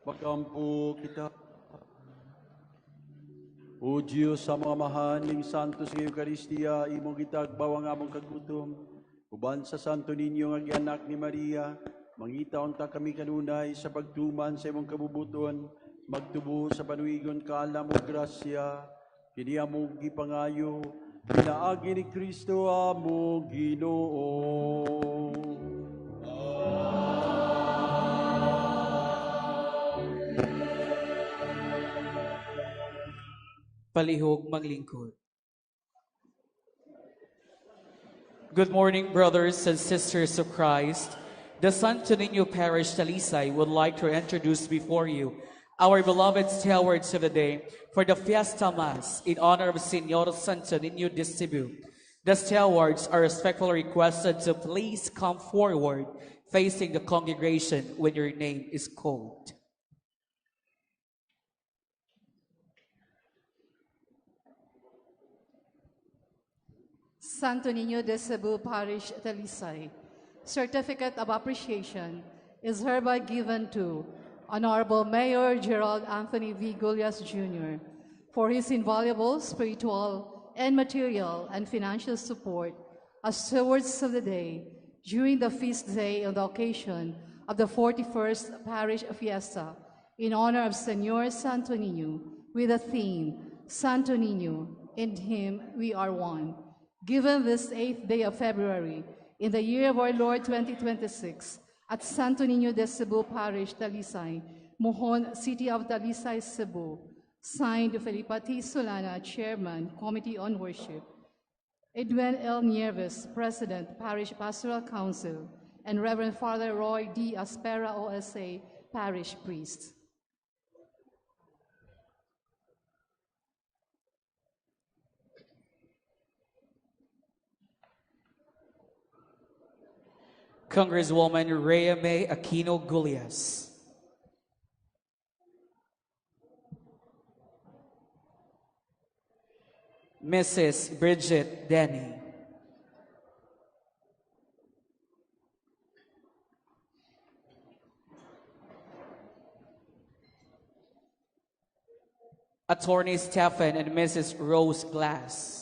Magampo kita. O Diyos, sa mga amahan ning Santos nga Eukaristiya, imong gitagbaw ang among kagutom. Uban sa Santo Niño nga gianak ni Maria, mangita unta kami kanunay sa pagtuman sa imong kabubuton, magtubo sa panuigon kaalam ug grasya, kini among gipangayo, pinaagi ni Kristo among Ginoo. Palihog maglingkod. Good morning, brothers and sisters of Christ. The Santo Niño Parish Talisay would like to introduce before you our beloved stewards of the day for the Fiesta Mass in honor of Señor Santo Niño de Cebu. The stewards are respectfully requested to please come forward facing the congregation when your name is called. Santo Niño de Cebu Parish, Talisay. Certificate of Appreciation is hereby given to Honorable Mayor Gerald Anthony V. Gullas Jr. for his invaluable spiritual and material and financial support as stewards of the day during the feast day on the occasion of the 41st Parish Fiesta in honor of Señor Santo Niño with the theme, Santo Niño, in Him We Are One. Given this 8th day of February, in the year of our Lord 2026, at Santo Niño de Cebu Parish, Talisay, Mohon, City of Talisay, Cebu. Signed, Felipa T. Solana, Chairman, Committee on Worship. Edwin L. Nieves, President, Parish Pastoral Council, and Reverend Father Roy D. Aspera, OSA, Parish Priest. Congresswoman Rhea May Aquino Gullas. Mrs. Bridget Denny. Attorney Stephen and Mrs. Rose Glass.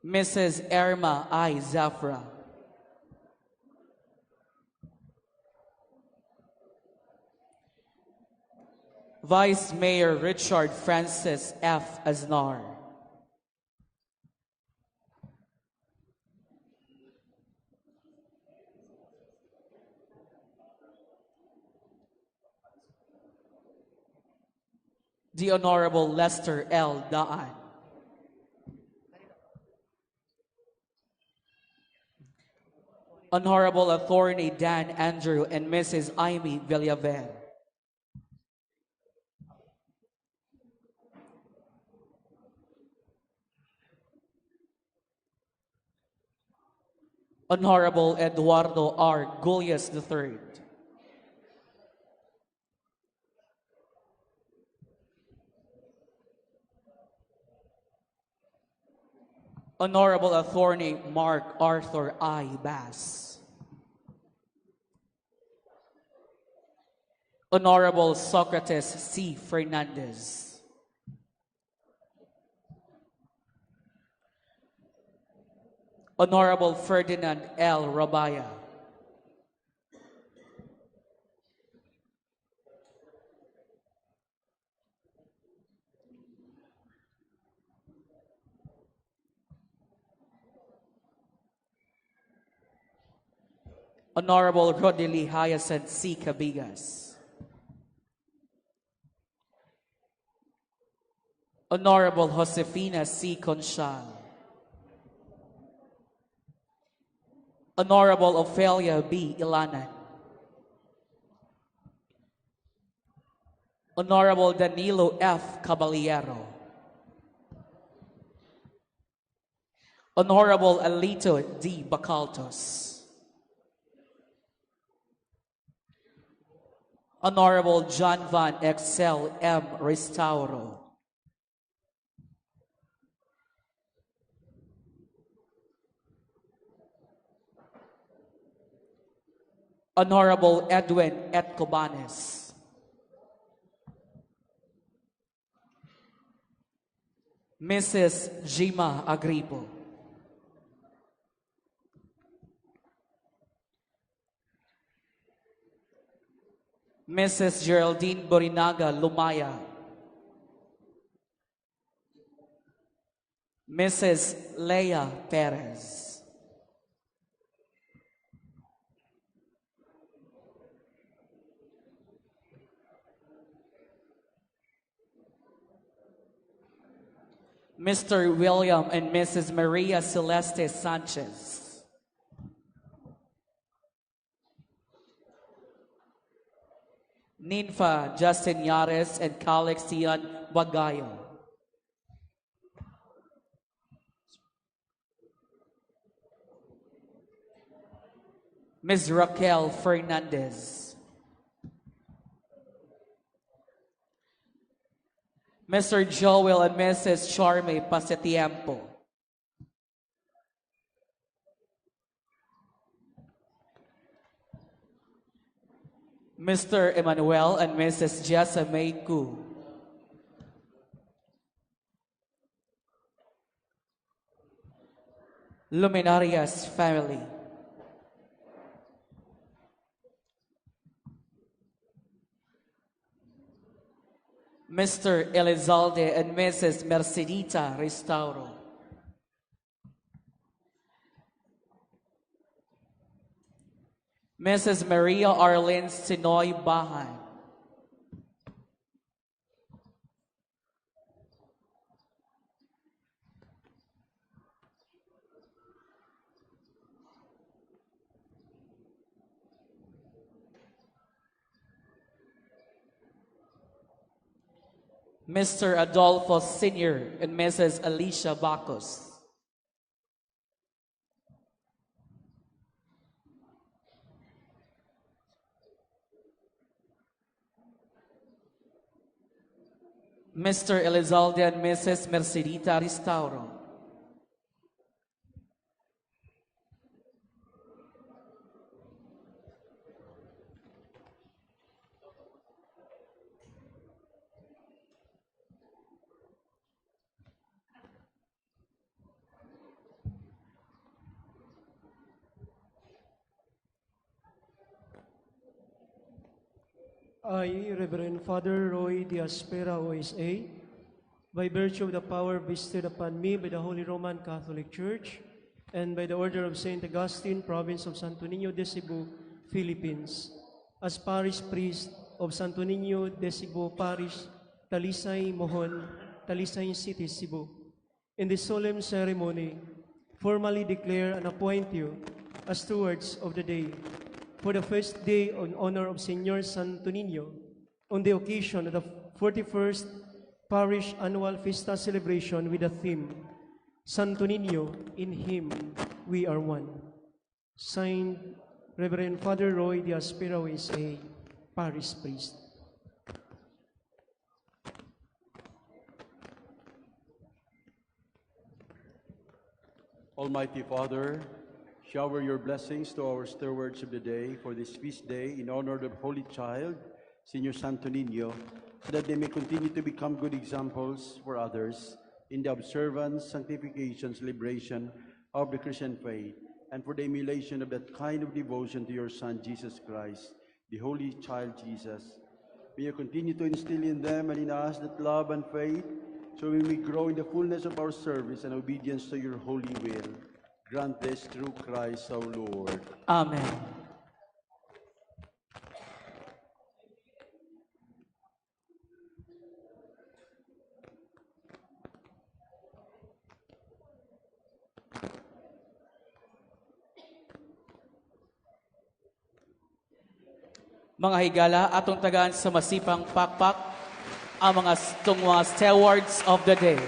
Mrs. Irma I. Zafra. Vice Mayor Richard Francis F. Aznar. The Honorable Lester L. Daan. Honorable Attorney Dan Andrew and Mrs. Amy Villaver. Honorable Eduardo R. Gullas III. Honorable Attorney Mark Arthur I. Bass. Honorable Socrates C. Fernandez. Honorable Ferdinand L. Rabaya. Honorable Rodely Hyacinth C. Cabigas. Honorable Josefina C. Conchal. Honorable Ophelia B. Ilanan. Honorable Danilo F. Caballero. Honorable Alito D. Bacaltos. Honorable John Van Excel M. Restauro. Honorable Edwin Etcobanes. Mrs. Jima Agripo. Mrs. Geraldine Borinaga Lumaya. Mrs. Leah Perez. Mr. William and Mrs. Maria Celeste Sanchez. Ninfa Justin Yares and Calexian Bagayo. Ms. Raquel Fernandez. Mr. Joel and Mrs. Charme Pasatiempo. Mr. Emmanuel and Mrs. Jessa May Ku. Luminarias family. Mr. Elizalde and Mrs. Mercedita Restauro. Mrs. Maria Arlene Sinoy Bahan. Mr. Adolfo Sr. and Mrs. Alicia Bacos. Mr. Elizalde and Mrs. Mercedita Ristauro. I, Reverend Father Roy de Aspera, OSA, by virtue of the power vested upon me by the Holy Roman Catholic Church and by the order of Saint Augustine, Province of Santo Niño de Cebu, Philippines, as parish priest of Santo Niño de Cebu Parish, Talisay, Mohon, Talisay City, Cebu, in this solemn ceremony, formally declare and appoint you as stewards of the day for the first day in honor of Señor Santo Niño on the occasion of the 41st Parish Annual Fiesta Celebration with the theme, Santo Niño, in Him We Are One. Signed, Reverend Father Roy de Aspera, A, Parish Priest. Almighty Father, shower your blessings to our stewards of the day for this feast day in honor of the Holy Child, Señor Santo Niño, so that they may continue to become good examples for others in the observance, sanctification, celebration of the Christian faith, and for the emulation of that kind of devotion to your Son, Jesus Christ, the Holy Child Jesus. May you continue to instill in them and in us that love and faith, so we may grow in the fullness of our service and obedience to your holy will. Grant this through Christ our Lord. Amen. Mga higala, atong tagaan sa masipang pakpak ang mga tungwa stewards of the day.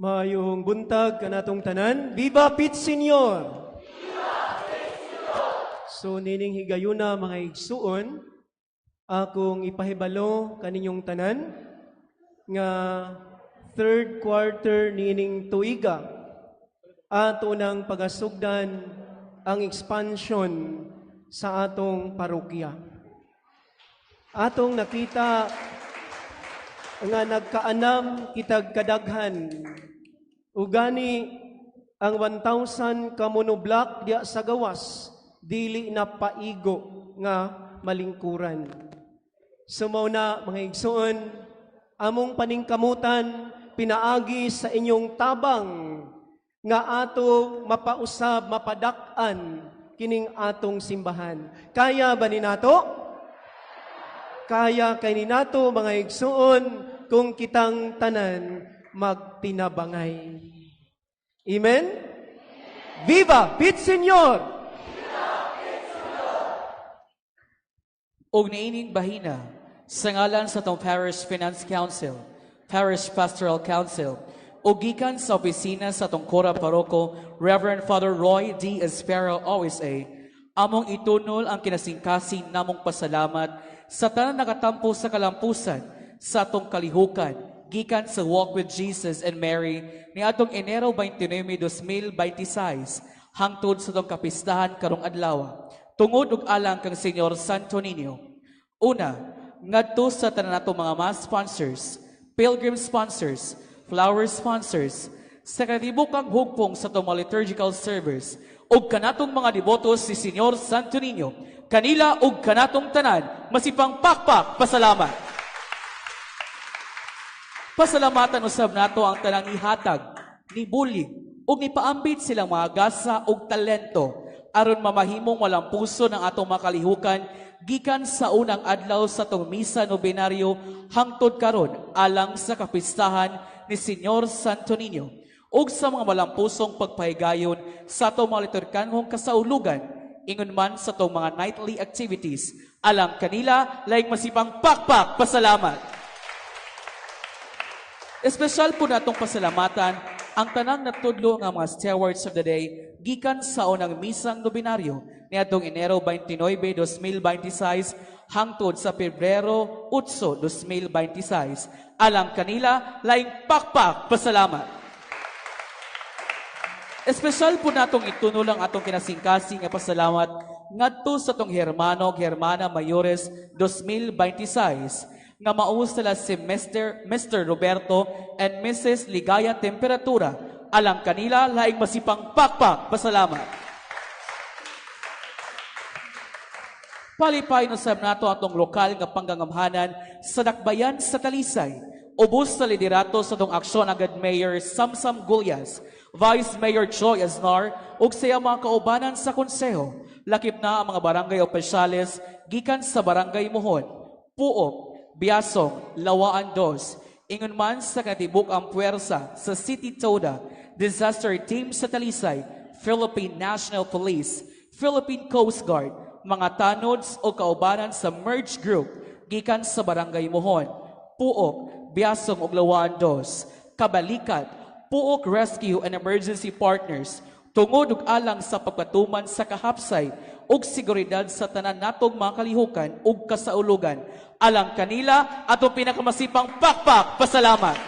Maayong buntag kanatong tanan. Viva Pit Señor! So nining higayuna, mga igsuon, akong ipahibalo kaninyong tanan nga third quarter niining tuiga ato nang pagasugdan ang expansion sa atong parokya. Atong nakita nga nagkaanam kitag kadaghan. Ugani ang 1,000 ka monoblock diya sa gawas dili na paigo nga malingkuran. So mao na, mga igsoon, among paningkamutan pinaagi sa inyong tabang nga ato mapausab, mapadak-an kining atong simbahan. Kaya ba ni nato? Kaya kay ni nato, mga igsoon, kung kitang tanan magtinabangay. Amen? Viva Pit Señor! Og niining bahina, sa ngalan sa atong Parish Finance Council, Parish Pastoral Council, ug gikan sa opisina sa atong Kora Paroko, Reverend Father Roy D. Espero, OSA, among itunol ang kinasingkasing namong pasalamat sa tanan nakatampo sa kalampusan sa atong kalihukan gikan sa Walk with Jesus and Mary niadtong Enero 29, 2026 hangtod sa atong kapistahan karong adlaw tungod ug alang kang Señor Santo Niño. Una, ngadto sa tanan nato mga mass sponsors, pilgrim sponsors, flower sponsors, sa katibukang hugpong sa atong mga liturgical service, ug kanatong mga debotos si Señor Santo Niño, kanila ug kanatong tanan, masipang pakpak pasalamat. Pasalamatan usab nato ang tanang ihatag, nibulig, ug nipaambit silang mga gasa ug talento aron mamahimong walang puso ng atong makalihukan gikan sa unang adlaw sa atong misa nobenaryo hangtod karon alang sa kapistahan ni Señor Santo Niño ug sa mga malampusong pagpahigayon sa atong mga liturkanhong kasaulugan, ingon man sa atong mga nightly activities. Alang kanila, laing masipang pakpak pasalamat. Espesyal po natong pasalamatan ang tanang natudlo nga mga stewards of the day gikan sa unang misang nobenaryo niadtong Enero 29, 2026 hangtod sa Pebrero 8, 2026. Alang kanila, laing pakpak pasalamat. Espesyal po natong itunol ang atong kinasingkasing nga pasalamat ngadto sa atong hermano ug hermana mayores 2026 nga mao sila si Mr. Roberto and Mrs. Ligaya Temperatura. Alang kanila, laing masipang pakpak pasalamat. Palipay no sab nato atong lokal nga panggangamhanan sa Dakbayan sa Talisay. Ubos sa liderato sa atong aksyon agad Mayor Samsam Gullas, Vice Mayor Choi Aznar ug sa iyang mga kaubanan sa konseho. Lakip na ang mga barangay opisyales gikan sa Barangay Mohon, Puok, Biasong, Lawaan Dos, ingon man sa katibuk ang puwersa sa City Toda, Disaster Team sa Talisay, Philippine National Police, Philippine Coast Guard, mga tanods o kaubanan sa Merge Group gikan sa Barangay Mohon, Puok, Biasong ug Lawaan Dos, Kabalikat, Puok Rescue and Emergency Partners, tungod ug alang sa pagpatuman sa kahapsay ug seguridad sa tanan natong mga kalihukan ug kasaulugan. Alang kanila, atong pinakamasipang pakpak pasalamat.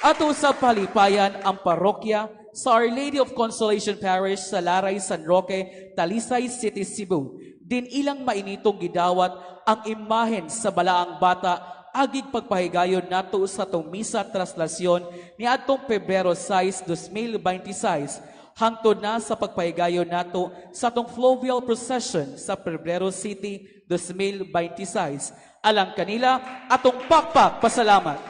Ato sa palipayan ang parokya sa Our Lady of Consolation Parish sa Laray, San Roque, Talisay City, Cebu. Din ilang mainitong gidawat ang imahen sa balaang bata agig pagpahigayon nato sa atong misa traslasyon ni adtong Pebrero 6, 2026 hangtod na sa pagpahigayon nato sa atong fluvial procession sa Pebrero City 2026. Alang kanila, atong pakpak pasalamat.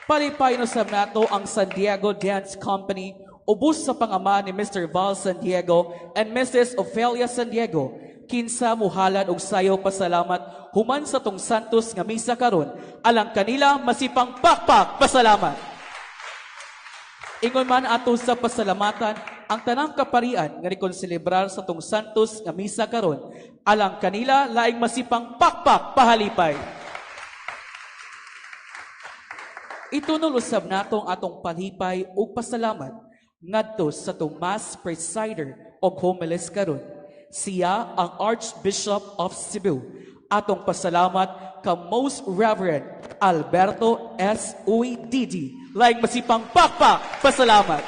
Palipay no sab nato ang San Diego Dance Company ubos sa pangama ni Mr. Val San Diego and Mrs. Ofelia San Diego, kinsa muhalad og sayo pasalamat human sa tong Santos nga misa karon. Alang kanila, masipang pakpak pasalamat. Ingon man ato sa pasalamatan ang tanang kaparian nga nikonselebrar sa tong Santos nga misa karon. Alang kanila, laing masipang pakpak pahalipay. Itunol usab nato ang atong palipay ug pasalamat ngadto sa Tomas Presider og homilist karon. Siya ang Archbishop of Cebu. Atong pasalamat ka Most Reverend Alberto S. Uy Didi. Laing masipang pakpak, pasalamat.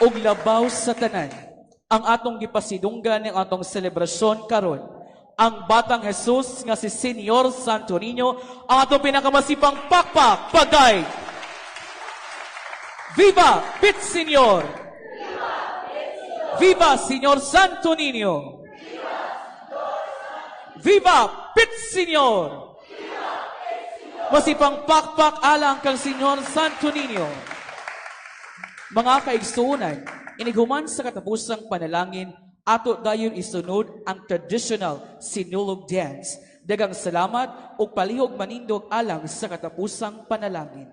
Ug labaw sa tanan, ang atong gipasidunggan ng atong selebrasyon karon, ang Batang Jesus nga si Senyor Santo Niño, ang atong pinakamasipang pakpak, pagay. Viva Pit Senyor! Viva Señor Santo Niño! Viva Pit Senyor! Masipang pakpak alang kang Senyor Santo Niño. Mga kaigsuonan, inighuman sa katapusang panalangin, ato dayon isunod ang traditional Sinulog dance. Daghang salamat ug palihog manindog alang sa katapusang panalangin.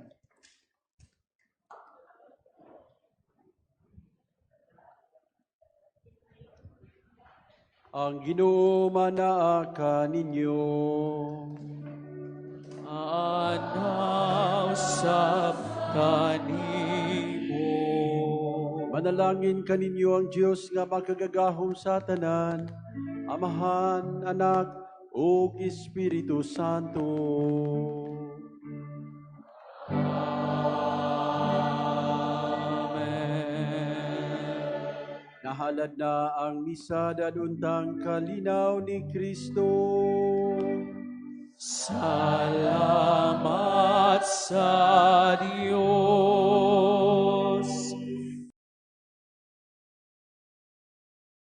Ang Ginoo manaa kaninyo. Anaw sa kanimo. Manalangin kaninyo ang Dios nga makagagahom sa tanan, Amahan, Anak, ug Espiritu Santo. Amen. Nahalad na ang misa daduntang kalinaw ni Kristo. Salamat sa